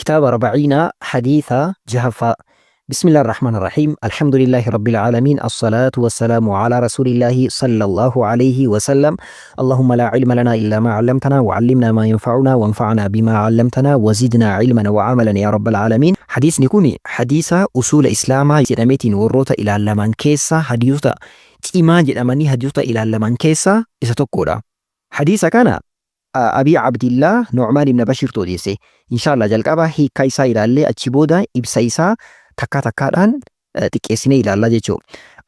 Kitaaba Arba'iinaa Hadiisa jahaffaa. Bismillaahi Rahmaani Rahiim. Alhamdulillaahi Rabbil Aalamiin. Assalaatu wassalaamu alaa Rasuulillaahi sallallahu alayhi wasallam. Allahumma laa ilma lanaa illaa maa 'allamtanaa wa 'allimnaa maa yanfa'unaa wanfa'naa bimaa 'allamtanaa wa zidnaa 'ilman wa 'amalan yaa Rabbal Aalamiin. Hadiisni kun hadiisa usuula Islaamaa jedhameetiin warroota ilaallaman keessaa hadiisota cimaa jedhamanii hadiisota ilaallaman keessaa isa tokkodha. Hadiisa kana Abii Abdillaah Nu'maan ibn Bashiirtu odeesse. Inshaa Allah jalqaba hiikkaa isaa ilaallee achi booda ibsa isaa takkaa takkaadhaan xiqqeessinee ilaalla jechuu.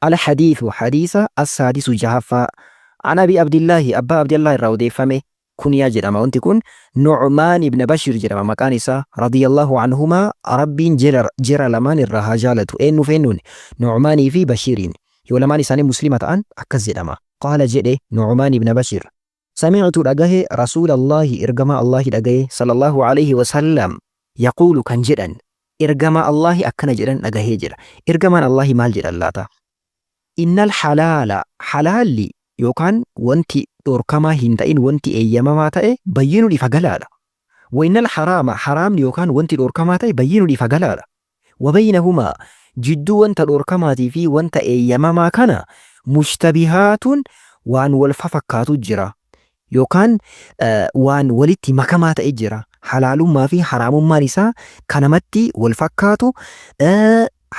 Al hadiithu hadiisa as-saadisu jahaffaa. An Abii Abdillaahi Abbaa Abdillaah irraa odeeffame. Kunyaa jedhama wanti kun. Nu'maan ibn Bashiir jedhama maqaan isaa. Radiyallahu anhumaa Rabbiin jera lamaan irraa haa jaalatu. Eennuuf eennuun? Nu'maanii fi Bashiiriin. Yoo lamaan isaanii Muslima ta'an akkas jedhama. Qaala jedhe Nu'maan ibn Bashiir. Sami'tu dhagahe Rasuulallaahi ergamaa Allaahi dhagaye sallallaahu aleyhi wasallam yaquulu kan jedhan ergamaa Allaahi akkana jedhan dhagahee jira. Ergamaan Allaahi maal jedhan laata? Innal halaala halaalli yookaan wanti dhorkamaa hin ta'in wanti eeyyamamaa ta'e bayyinun ifa galaadha. Wa innal haraama haraamni yookaan wanti dhorkamaa ta'e bayyinun ifa galaadha. Wabaynahumaa, jidduu wanta dhoorkamaatii fi wanta eeyyamamaa kana, mushtabihaatun, waan wal fafakkaatu jira, yookaan waan walitti makamaa ta'e jira. Halaalummaa fi haraamummaan isaa ka namatti wal fakkaatu,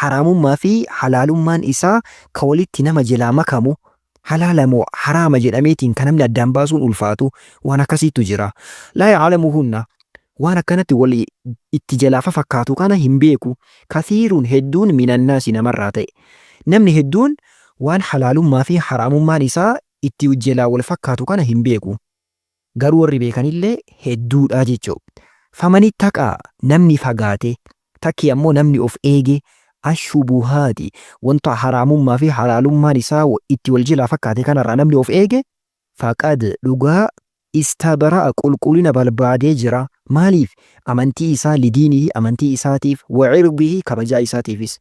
haraamummaa fi halaalummaan isaa ka walitti nama jalaa makamu, halaala moo haraama jedhameetiin ka namni addaan baasuun ulfaatu, waan akkasiitu jira. Laa ya'lamuhunna, waan akkanatti wal itti jalaa fafakkaatu kana hin beeku, kathiirun hedduun minannaasi namarraa ta'e. Namni hedduun waan halaalummaa fi haraamummaan isaa itti jalaa wal fakkaatu kana hin beeku. Garuu warri beekanillee hedduudha jechu. Famanittaqaa, namni fagaate, takkii ammoo namni of eege, ashubuhaati, wanta haraamummaa fi halaalummaan isaa itti wal jalaa fakkaate kanarraa namni of eege, faqad, dhugaa, istabra'a, qulqullina barbaadee jira. Maaliif? Amantii isaa, lidiinihi, amantii isaatiif, wa cirdihi, kabajaa isaatiifis.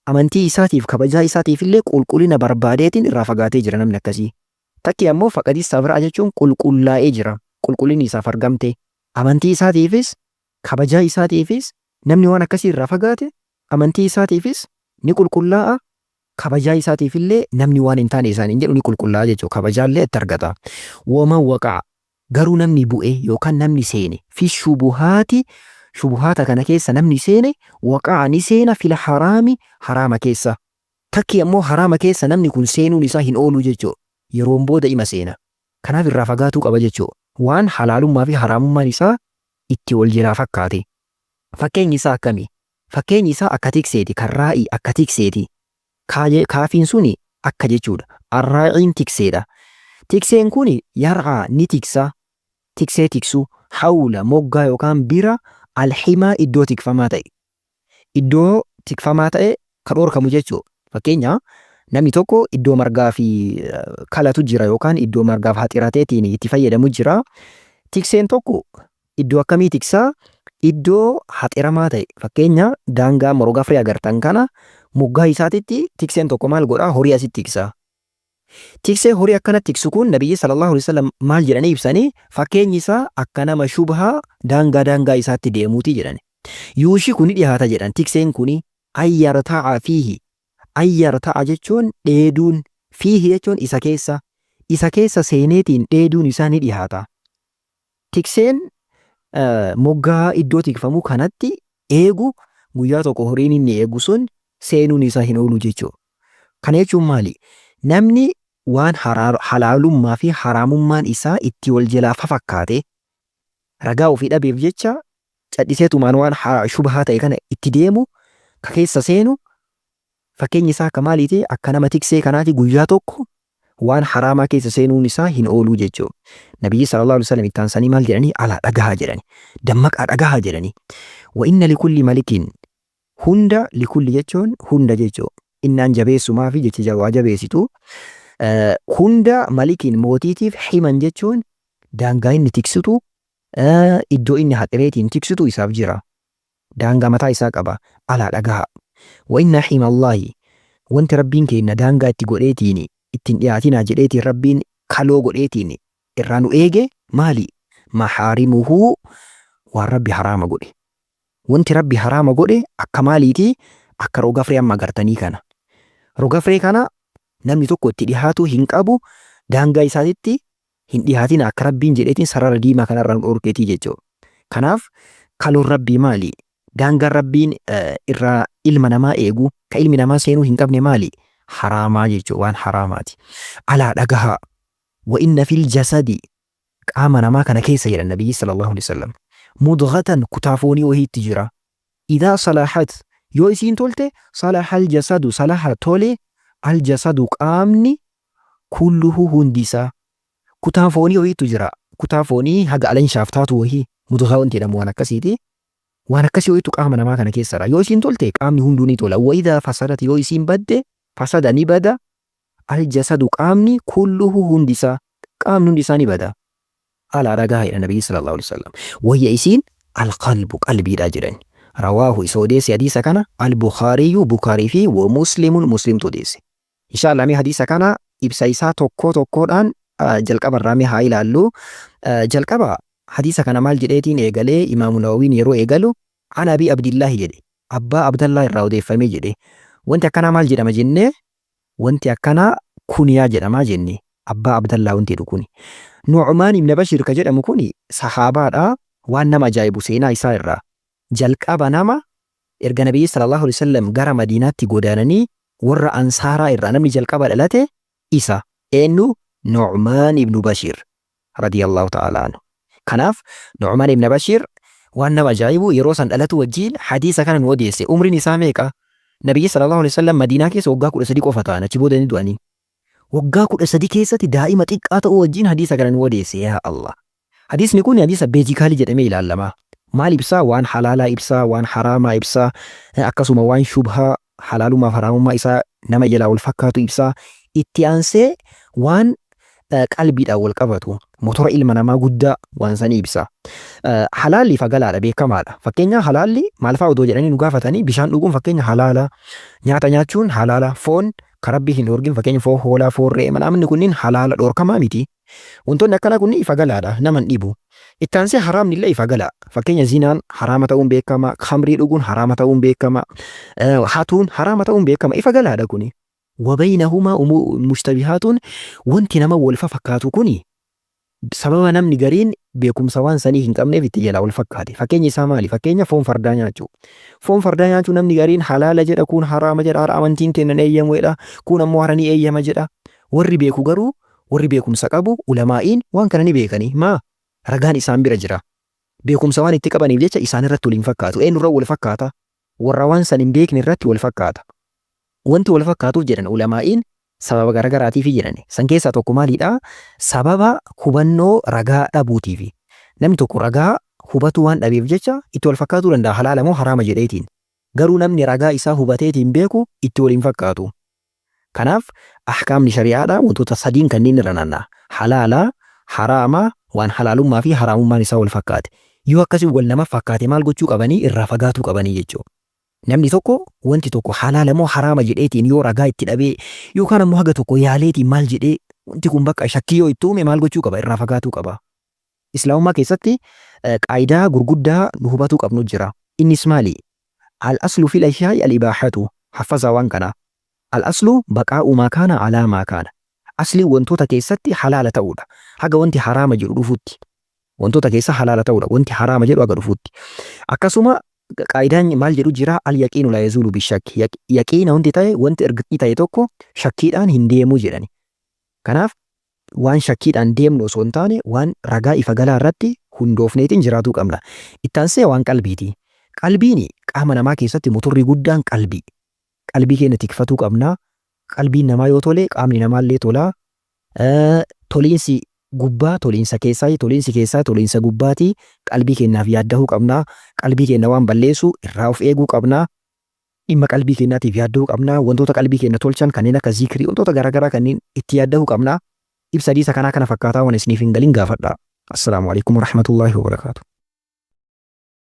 Amantii isaatiif kabajaa isaatiifillee qulqullina barbaadeetiin irraa fagaatee jira namni akkasii. Takkii ammoo faqad istabra'a jechuun qulqullaa'ee jira. Qulqullinni isaaf argamte. Amantii isaatiifis kabajaa isaatiifis namni waan akkasii irraa fagaate amantii isaatiifis ni qulqullaa'a, kabajaa isaatiifillee namni waan hin taane isaan hin jedhu ni qulqullaa'a jechuudha. Kabajaallee itti argata. Waman waqa'a garuu namni bu'e yookaan namni seene fi shubuhaati shubuhaata kana keessa namni seene waqa'a ni seena fil haraami haraama keessa. Takkii ammoo haraama keessa namni kun seenuun isaa hin ooluu jechuudha. Yeroon booda ima seena. Kanaaf irraa fagaatuu qaba jechuudha. Waan halaalummaa fi haraamummaan isaa itti wal jalaa fakkaate. Fakkeenyi isaa akkami? Fakkeenyi isaa akka tikseeti, kan raa'ii akka tikseeti. Kaafiin suni akka jechuudha. Arraa'iin tikseedha. Tikseen kun yar'aa ni tiksa, tiksee tiksu, hawla moggaa yookaan bira alhimaa iddoo tikfamaa ta'e. Iddoo tikfamaa ta'e ka dhoorkamu jechuudha. Fakkeenya namni tokko iddoo margaa fi kalatu jira yookaan iddoo margaaf haxirateetiin itti fayyadamu jira. Tikseen tokko iddoo akkamii tiksaa? Iddoo haxiramaa ta'e fakkeenya daangaa morogafree agartan kana moggaa isaatitti tikseen tokko maal godhaa? Horii asitti tiksa. Tiksee horii akkana tiksu kun Nabiyyi sallallahu alaihi wasallam maal jedhanii ibsanii? Fakkeenyi isaa akka nama shubhaa daangaa daangaa isaatti deemuuti jedhani. Yuushiku ni dhihaata jedhan tikseen kuni an yarta'a fiihi. An yarta'a jechuun dheeduun, fiihi jechuun isa keessa, isa keessa seeneetiin dheeduun isaa ni dhihaata. Tikseen moggaa iddoo tikfamu kanatti eegu guyyaa tokko horiin inni eegu sun seenuun isaa hin oolu jechuudha. Kana jechuun maali? Namni waan halaalummaa fi haraamummaan isaa itti wal jalaa fafakkaate ragaa ofii dhabeef jecha cadhiseetumaan waan shubhaa ta'e kana itti deemu ka keessa seenu fakkeenyi isaa akka maaliiti? Akka nama tiksee kanaati guyyaa tokko waan haraamaa keessa seenuun isaa hin ooluu jechuudha. Nabiyyi sallallahu alaihi wasallam itti aansanii maal jedhanii? Alaa dhagahaa jedhani. Dammaqaa dhagahaa jedhani. Wa inna likulli malikin hunda likulli jechuun hunda jechuudha. Innaan jabeessumaafi jecha waa jabeessitu. Hunda malikin mootiitiif himan jechuun daangaa inni tiksitu iddoo inni haxireetiin tiksitu isaaf jira. Daangaa mataa isaa qaba. Alaa dhagahaa. Wa inna himallaahi wanti Rabbiin keenna daangaa itti godheetiin itti hin dhiyaatinaa jedheetiin Rabbiin kaloo godheetiin irraa nu eege maali? Mahaarimuhu waan Rabbi haraama godhe. Wanti Rabbi haraama godhe akka maaliiti? Akka rogafree amma agartanii kana. Rogafree kana namni tokko itti dhihaatuu hin qabu, daangaa isaatitti hin dhihaatina akka Rabbiin jedheetiin sarara diimaa kanarraa nu dhorkeetii jechuudha. Kanaaf kaloon Rabbii maali? Daangaan Rabbiin irraa ilma namaa eegu, ka ilmi namaa seenuu hin qabne maali? Haraamaa jechuudha, waan haraamaati. Alaa dhagahaa. Wa inna fil jasadi qaama namaa kana keessa jedhan Nabiyyi sallallahu alaihi wasallam. Mudghatan kutaa foonii wahiitti jira. Idhaa salahat yoo isiin tolte salahal jasadu salaha tole al jasadu qaamni kulluhu hundi isaa. Kutaa foonii wahiitu jira. Kutaa foonii haga alanshaaf taatu wahii mudghaa wanti jedhamu waan akkasiiti. Waan akkasii wahiitu qaama namaa kana keessadha. Yoo isiin tolte qaamni hunduu ni tola. Wa idhaa fasadat yoo isiin badde fasada ni bada al jasadu qaamni kulluhu hundi isaa. Qaamni hundi isaa ni bada. Alaa dhagahaa jedhan Nabiyyi sallallahu alaihi wasallam. Wayya isiin al qalbu qalbiidha jedhan. Rawaahu isa odeesse hadiisa kana al Bukhaariyyu Bukhaarii fi wa Muslimun Muslimtu odeesse. Inshallah mee hadiisa kana ibsa isaa tokkoo tokkoodhaan jalqaba irraa mee haa ilaallu. Jalqaba hadiisa kana maal jedheetiin eegalee Imaamu Nawawiin yeroo eegalu an Abii Abdillaahi jedhe. Abbaa Abdallaa irraa odeeffamee jedhe. Wanti akkanaa maal jedhama jennee wanti akkanaa kuniyaa jedhamaa jenne. Abbaa Abdallaa wanti jedhu kuni. Nu'maan ibn Bashiir ka jedhamu kuni sahaabaadha. Waan nama ajaa'ibu seenaa isaa irraa. Jalqaba nama erga Nabiyyi sallallahu alaihi wasallam gara Madiinaatti godaananii warra Ansaaraa irraa namni jalqaba dhalate isa. Eenyu? Nu'maan ibn Bashiir radiyallahu ta'ala anhu. Kanaaf Nu'maan ibn Bashiir waan nama ajaa'ibu yeroo san dhalatu wajjiin hadiisa kana nu odeesse. Umriin isaa meeqa? Nabiyyi sallallahu alaihi wasallam Madiinaa keessa waggaa 13 qofa ta'an achi booda ni du'anii. Waggaa 13 keessatti daa'ima xiqqaa ta'uu wajjiin hadiisa kana nu odeesse. Yaa Allah. Hadiisni kun hadiisa beezikaalii jedhamee ilaalama. Maal ibsaa? Waan halaalaa ibsaa, waan haraamaa ibsaa, akkasuma waan shubhaa halaalummaa fi haraamummaa isaa nama jalaa wal fakkaatu ibsaa. Itti aansee waan qalbiidhaan wal qabatu motora ilma namaa guddaa waan sanii ibsa. Halaalli ifa galaadha beekamaadha. Fakkeenya halaalli maal fa'aa odoo jedhanii nu gaafatanii bishaan dhuguun fakkeenya halaala, nyaata nyaachuun halaala, foon ka Rabbi hin dhoorgin fakkeenya foon hoolaa, foon re'ee manaamni kunniin halaala dhoorkamaa miti. Wantoonni akkanaa kunniin ifa galaadha nama hin dhibu. Itti aansee haraamni illee ifa gala. Fakkeenya zinaan haraama ta'uun beekama, khamrii dhuguun haraama ta'uun beekama, hatuun haraama ta'uun beekama ifa galaadha kuni. Wabaynahumaa mushtabihaatuun wanti nama wal fafakkaatu kuni sababa namni gariin beekumsa waan sanii hin qabneef itti jalaa wal fakkaate. Fakkeenyi isaa maali? Fakkeenya foon fardaa nyaachuu. Foon fardaa nyaachuu namni gariin halaala jedha, kuun haraama jedha, hara amantiin keenya hin eeyyamu jedha, kuun ammoo hara ni eeyyama jedha. Warri beeku garuu warri beekumsa qabu ulamaa'iin waan kana ni beekanii. Maa? Ragaan isaan bira jira. Beekumsa waan itti qabaniif jecha isaan irratti wal hin fakkaatu. Eenyurra wal fakkaata? Warra waan san hin beekne irratti wal fakkaata. Wanti wal fakkaatuuf jedhan ulamaa'iin sababa garagaraatiifi jedhani. San keessaa tokko maaliidha? Sababa hubannoo ragaa dhabuutiifi. Namni tokko ragaa hubatuu waan dhabeef jecha itti wal fakkaatuu danda'a halaala moo haraama jedheetiin. Garuu namni ragaa isaa hubateetiin beeku itti wal hin fakkaatu. Kanaaf ahkaamni shari'aadha wantoota sadiin kanneen irra naanna'a. Halaala, haraama, waan halaalummaa fi haraamummaan isaa wal fakkaate. Yoo akkasi wal nama fakkaate maal gochuu qabanii? Irraa fagaatuu qabanii jechuudha. Namni tokko wanti tokko halaala moo haraama jedheetiin yoo ragaa itti dhabee yookaan ammoo haga tokko yaaleetiin maal jedhee wanti kun bakka shakkii yoo itti uume maal gochuu qaba? Irraa fagaatuu qaba. Islaamummaa keessatti qaayidaa gurguddaa nu hubatuu qabnu jira. Innis maali? Al aslu fil ashyaa'i al ibaahatu. Haffazaa waan kanaa. Al aslu baqaa'u maa kaana alaa maa kaana. Asliin wantoota keessatti halaala ta'uudha. Haga wanti haraama jedhu dhufutti. Wantoota keessa halaala ta'uudha. Wanti haraama jedhu haga dhufutti. Akkasuma qaayidaan maal jedhu jira al yaqiinu laa yazuulu bishakki. Yaqiina wanti ta'e wanti ergii ta'e tokko shakkiidhaan hin deemuu jedhani. Kanaaf waan shakkiidhaan deemnu osoo hin taane waan ragaa ifa galaa irratti hundoofneetiin jiraatuu qabna. Itti aansee waan qalbiiti. Qalbiin qaama namaa keessatti motorri guddaan qalbii. Qalbii keenya tikfatuu qabna. Qalbiin namaa yoo tole qaamni namaallee tola. Toliinsi gubbaa toliinsa keessaati, toliinsi keessaa toliinsa gubbaati. Qalbii keenyaaf yaaddahuu qabna. Qalbii keenya waan balleessu irraa of eeguu qabna. Dhimma qalbii keenyaatiif yaaddahuu qabna. Wantoota qalbii keenya tolchan kanneen akka zikrii wantoota garaagaraa kanneen itti yaaddahuu qabna. Ibsa hadiisa kanaa kana fakkaataa waan isiniif hin galin gaafadhaa. Assalaamu alaikum warahmatullaahi wabarakaatuh.